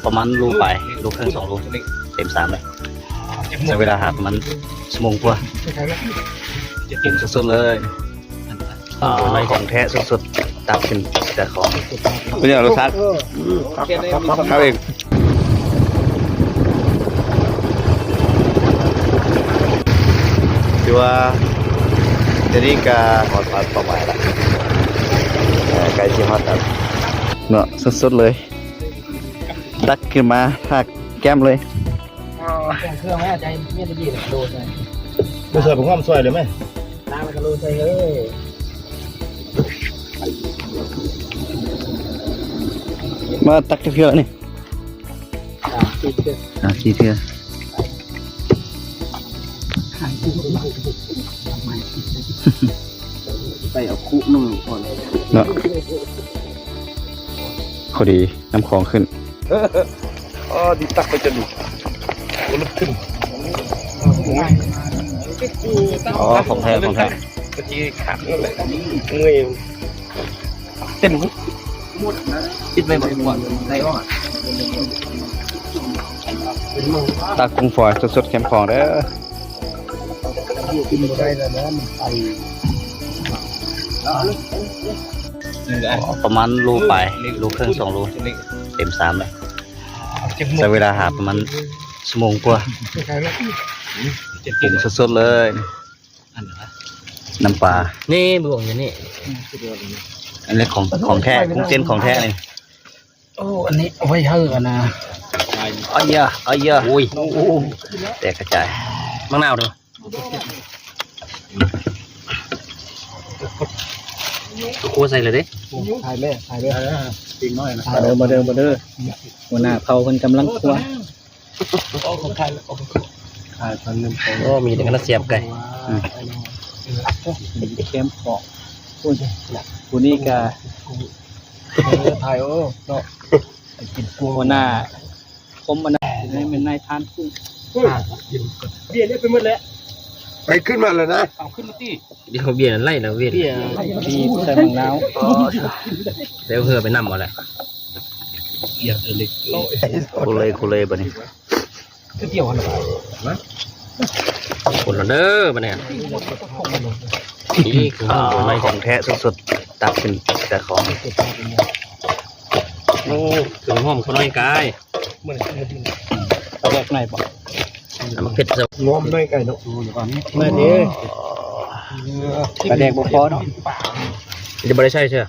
ປະມານໂລປາຍ ໂລເຄິ່ງ ສອງໂລ ເຕັມຊາມເລີຍ. ໃຊ້ເວລາຫາປະມານຊົ່ວໂມງກວ່າ ເກັ່ງສຸດໆເລີຍ. ຂອງແທ້ສຸດໆ ຕັກຂຶ້ນຈາກຂອງ. ເປັນຫຍັງ ລົດຊາດ? ເອີ ຄັບເອງ. ຖືວ່າດຽວນີ້ກະຮອດເປົ້າໝາຍລະ ເອີ ໃກ້ຊິຮອດແລ້ວເນາະ. ສົດໆເລີຍ ຕັກຂຶ້ນມາທາກແກ້ມເລີຍ. ເຄື່ອງແມ່ໃຈເມຍນດີໂດດໃສ່ ບໍ່ຊ່ວຍ ບໍ່ຮ່ວມຊ່ວຍເລີຍແມ່ ລ້າງແລ້ວກະໂລດໃສ່ເລີຍ. ມາຕັກຈັກເທື່ອນີ້? ສາມສີ່ເທື່ອ ສາມສີ່ເທື່ອ. ໄປເອົາຄຸໜຶ່ງກ່ອນເນາະ. ພໍດີນ້ຳຂອງຂຶ້ນ. ອໍ ດີ ຕັກໄປຈົນບໍ່ລຸກຂຶ້ນ. ອໍ ຂອງແທ້ ຂອງແທ້. ກະຈີຂາດນັ້ນແຫຼະ ເມື່ອຍ. ເຕັມ ປິດໄວ້ບໍ່ກ່ອນ ໄດ້ບໍ່? ຕັກກຸ້ງຝອຍສົດໆ ແຄມຂອງເດີ. ກິນບໍ່ໄດ້ແລ້ວເນາະ ມັນໄປ. ປະມານໂລປາຍ ໂລເຄິ່ງ ສອງໂລ ເຕັມຊາມເລີຍ. ໃຊ້ເວລາຫາປະມານຊົ່ວໂມງກວ່າ ເກັ່ງສຸດໆເລີຍ. ອັນນັ້ນນະ ນ້ຳປາ ນີ້ບ່ວງຢູ່ນີ້. ອັນນີ້ຂອງ ຂອງແທ້ ກຸ້ງເຕັ້ນຂອງແທ້ນີ້. ໂອ້ ອັນນີ້ເອົາໄວ້ໃຫ້ອັນນະ. ອາຢາ ອາຢາ ໂອ້ຍ ແຕກກະຈາຍ. ໝາກນາວເດີ ໂອ້ ໃສ່ເລີຍເດ້. ຖ່າຍແມ່ ຖ່າຍເດີ ເດັກນ້ອຍນະ. ມາເດີ ມາເດີ ມາເດີ. ຫົວໜ້າເຜົ່າເພິ່ນກຳລັງຄົວ. ໂອ້ ມີແຕ່ກະນະສຽບໄກ່ ອືມ ແຄມຂອງ. ຜູ້ນີ້ກະ ເອີ ຖ່າຍ ໂອ້ ເນາະ ກິນກຸ້ງ. ຫົວໜ້າຄົມອັນນັ້ນ ແມ່ນນາຍພານກຸ້ງ. ເບຍເລັກໄປໝົດແລ້ວ ໄປຂຶ້ນມາແລ້ວນະ. ເອົາຂຶ້ນມາຕິ ດຽວເບຍນັ້ນໄລ່ແລ້ວເວນ ເບຍ ບີບໃສ່ໝາກນາວ. ແລ້ວເຮືອໄປນຳເອົາແຫຼະ. ໂຄເລ ໂຄເລ ບາດນີ້ ຄືດຽວຫັ້ນນະ. ຄົນລະເດີບາດນີ້ ນີ້ຄືຂອງແທ້ສຸດໆ ຕັກຂຶ້ນຈາກຂອງ. ໂອ້ ຄືຫອມຄົນນ້ອຍກາຍ. ປາແດກໃນບໍ່? ນ້ຳເຜັດ ງອມໜ້ອຍໄກ່ເນາະ. ແມ່ນເດ້ ປາແດກບໍ່ພໍເນາະ ຈະບໍ່ໄດ້ໃສ່ເທື່ອ.